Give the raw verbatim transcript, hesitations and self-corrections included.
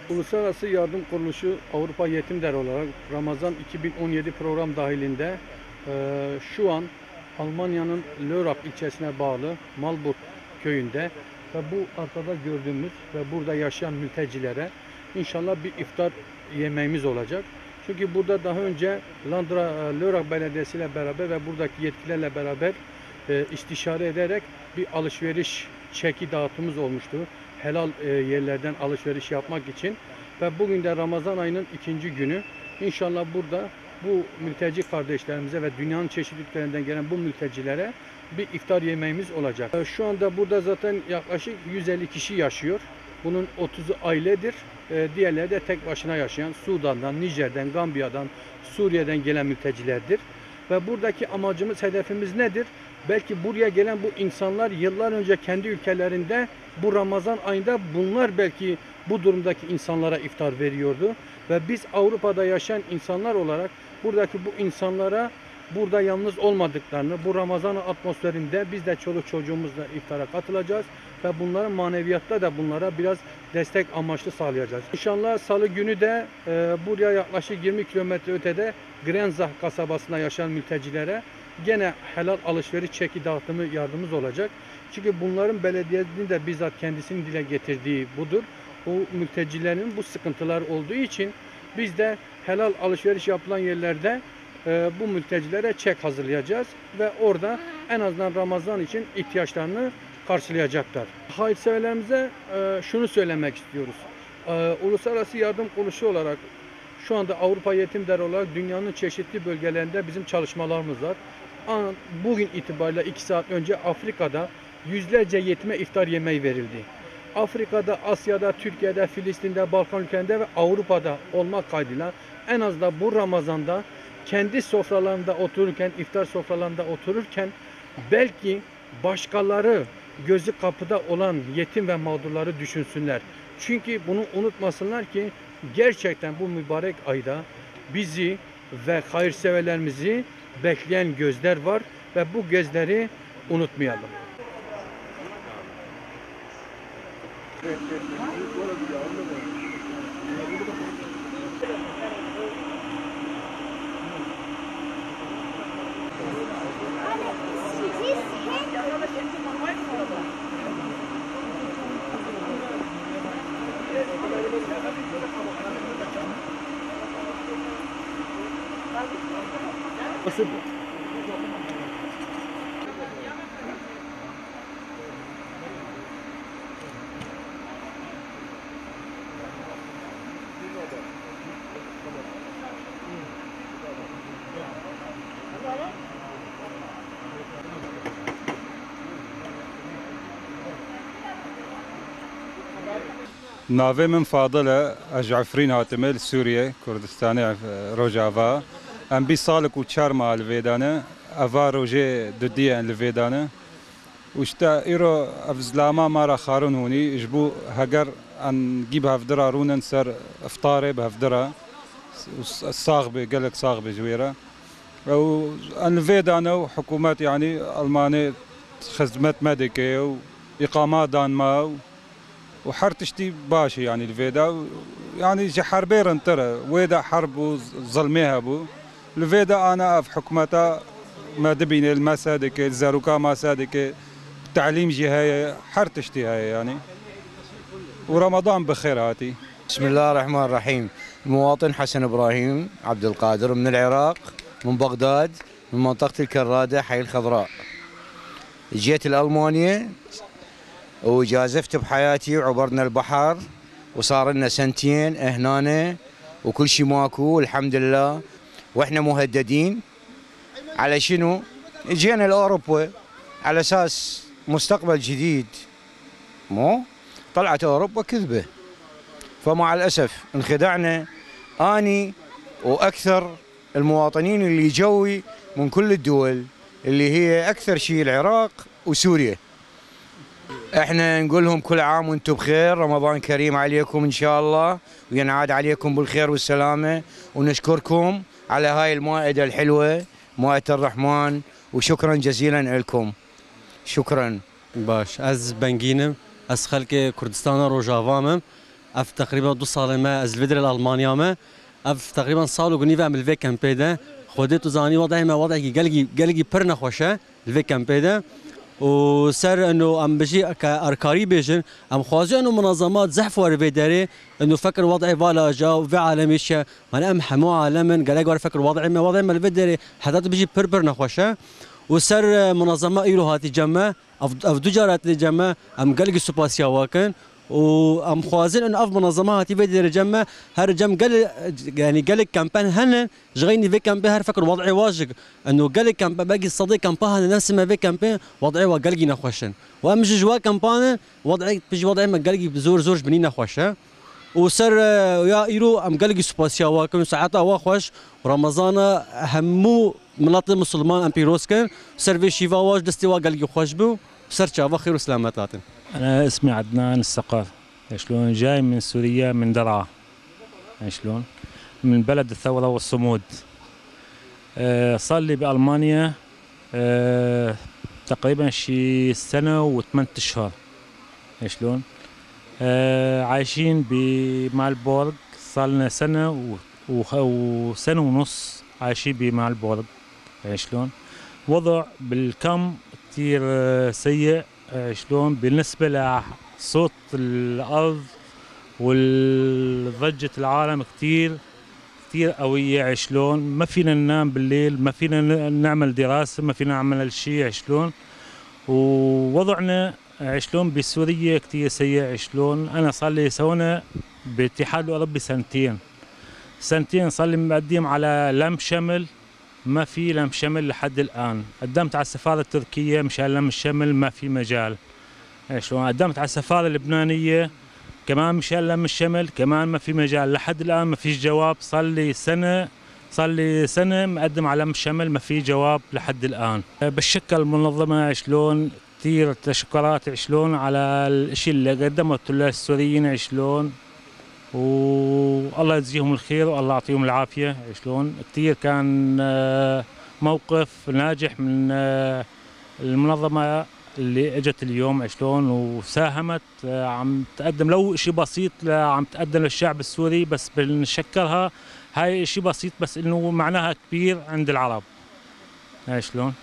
Uluslararası Yardım Kuruluşu Avrupa Yetim Derneği olarak Ramazan iki bin on yedi program dahilinde, e, şu an Almanya'nın Lörrach ilçesine bağlı Malburg köyünde ve bu arkada gördüğümüz ve burada yaşayan mültecilere inşallah bir iftar yemeğimiz olacak. Çünkü burada daha önce Landra, e, Lörrach Belediyesi ile beraber ve buradaki yetkililerle beraber, e, istişare ederek bir alışveriş çeki dağıtımımız olmuştu. Helal, e, yerlerden alışveriş yapmak için. Ve bugün de Ramazan ayının ikinci günü. İnşallah burada bu mülteci kardeşlerimize ve dünyanın çeşitli ülkelerinden gelen bu mültecilere bir iftar yemeğimiz olacak. E, şu anda burada zaten yaklaşık yüz elli kişi yaşıyor. Bunun otuzu ailedir. E, diğerleri de tek başına yaşayan Sudan'dan, Nijer'den, Gambiya'dan, Suriye'den gelen mültecilerdir. Ve buradaki amacımız, hedefimiz nedir? Belki buraya gelen bu insanlar yıllar önce kendi ülkelerinde bu Ramazan ayında bunlar belki bu durumdaki insanlara iftar veriyordu. Ve biz Avrupa'da yaşayan insanlar olarak buradaki bu insanlara burada yalnız olmadıklarını, bu Ramazan atmosferinde biz de çoluk çocuğumuzla iftara katılacağız ve bunların maneviyatta da bunlara biraz destek amaçlı sağlayacağız. İnşallah salı günü de, e, buraya yaklaşık yirmi kilometre ötede Grenzach kasabasında yaşayan mültecilere gene helal alışveriş çeki dağıtımı yardımımız olacak. Çünkü bunların belediyenin de bizzat kendisinin dile getirdiği budur. Bu mültecilerin bu sıkıntılar olduğu için biz de helal alışveriş yapılan yerlerde, e, bu mültecilere çek hazırlayacağız ve orada en azından Ramazan için ihtiyaçlarını karşılayacaklar. Hayırseverlerimize, e, şunu söylemek istiyoruz. E, Uluslararası Yardım Kuruluşu olarak şu anda Avrupa Yetim Derneği olarak dünyanın çeşitli bölgelerinde bizim çalışmalarımız var. An-, bugün itibariyle iki saat önce Afrika'da yüzlerce yetime iftar yemeği verildi. Afrika'da, Asya'da, Türkiye'de, Filistin'de, Balkan ülkelerinde ve Avrupa'da olmak kaydıyla en az da bu Ramazan'da kendi sofralarında otururken, iftar sofralarında otururken belki başkaları gözü kapıda olan yetim ve mağdurları düşünsünler. Çünkü bunu unutmasınlar ki gerçekten bu mübarek ayda bizi ve hayırseverlerimizi bekleyen gözler var ve bu gözleri unutmayalım. Navê min Fadil e, ez ji Efrîn hatime, li Sûriyê, Kurdistanê, Ef-, Rojava. Em bîst salek û çar ma li vê de ne. Eva rojê dudî ye em li vê de ne. Û işte îro ev zilama me re xwarin hûnî, ji bo heger em gî bi hevdira rûnin ser iftarê bi hevdira, û s-, sax bê, gelek sax bê ji wê re. Ew em li vê de ne û hikûmet, yanî Almanê xizmet me dike û îqama dan me û û her tiştî baş e, yanî li vê de, yanî ji herbê rintir e. Wê de herb û zilmê hebû. Li vê de ana ev hikûmeta me dibîne, li me se dike, li zarokê me se dike, telîm jî heye, her tiştî heye yanî. Û Ramadan bi xêr hatî. بسم الله الرحمن الرحيم. المواطن حسن إبراهيم عبد القادر من العراق، من بغداد، من منطقة الكرادة، حي الخضراء. جيت لألمانيا وجازفت بحياتي وعبرنا البحر وصار لنا سنتين هنا وكل شي ماكو الحمد لله. واحنا مهددين على شنو؟ جينا لأوروبا على أساس مستقبل جديد. مو؟ طلعت أوروبا كذبة. فمع الأسف انخدعنا أني وأكثر المواطنين اللي جوي من كل الدول، اللي هي أكثر شي العراق وسوريا. احنا نقول لهم كل عام وانتم بخير، رمضان كريم عليكم إن شاء الله، وينعاد عليكم بالخير والسلامة، ونشكركم على هاي المائدة الحلوة، مائدة الرحمن، وشكرا جزيلا لكم. شكرا. Baş, ez Bengîn im. Ez xelkê Kurdistana Rojava me. Ev teqrîben du salê me ez li vê derê li Almanya me. Ev teqrîben sal û nîv em li vê kempê de. Xwedê tu zanî, wedê me wedekî gelgî, gelgî pir nexweş e li vê kempê de. Û ser eno em bijî ke erkarî bêjin, em xwazî eno munazemat zehf were vê derê, eno fekir wedê vala ja û vê alemê şe. Mane em hemû alem in, gelek were fekir wedê me, wedê me li vê derê heta tu bijî pir pir nexweş e. Û ser, e, munazema îro hatî cem me, ev, ev du cara tê cem me, em gelgî supasiya we kin. Û em xwazin in ev munazema hatî vê derê cem me, her cem gel, yanî gelek kempen hene, ji xeynî vê kempê her fekir wedê wa jik. Eno gelek kempe, belkî sedê kempa hene, nefsê me vê kempê, wedê wa gelgî nexweş in. Û em ji ji wa kempan in, wedê, pişt wedê me gelgî zor zor ji binî nexweş e. Û ser, e, ya îro em gelgî supasiya wa kin, saeta wa xweş, Ramazana hemû miletê Musulman em pîroz kin, ser vê şîva wa ji destê wa gelgî xweş bû, ser çava xêr û selamet hatin. أنا اسمي عدنان السقر. شلون؟ جاي من سوريا، من درعا. شلون؟ من بلد الثورة والصمود. آه، صار لي بألمانيا، آه، تقريبًا شي سنة وثمانية أشهر. شلون؟ آه، عايشين بمالبورغ، صار لنا سنة و-، وخ-، وسنة ونص عايشين بمالبورغ. شلون؟ وضع بالكم كتير، آه، سيء. آه، شلون؟ بالنسبة لصوت الأرض والضجة العالم كتير، كتير قوية. شلون؟ ما فينا ننام بالليل، ما فينا ن-، نعمل دراسة، ما فينا نعمل شي. شلون؟ ووضعنا، آه، شلون؟ بسوريا كتير سيء. شلون؟ أنا صار لي سنة بالاتحاد الأوروبي سنتين. سنتين صار لي مقدم على لم شمل، ما في لم شمل لحد الآن. قدمت على السفارة التركية مشان لم شمل، ما في مجال. إيه شلون؟ قدمت على السفارة اللبنانية كمان مشان لم شمل، كمان ما في مجال. لحد الآن ما فيش جواب. صار لي سنة، صار لي سنة مقدم على لم شمل، ما في جواب لحد الآن. بشكر المنظمة شلون، كتير تشكرات شلون على الإشي اللي قدمته للسوريين شلون. والله يجزيهم الخير والله يعطيهم العافية. شلون كتير كان، آه، موقف ناجح من، آه، المنظمة اللي اجت اليوم شلون وساهمت، آه، عم تقدم لو إشي بسيط ل-، عم تقدم للشعب السوري، بس بنشكرها. هاي إشي بسيط بس إنه معناها كبير عند العرب. هاي شلون؟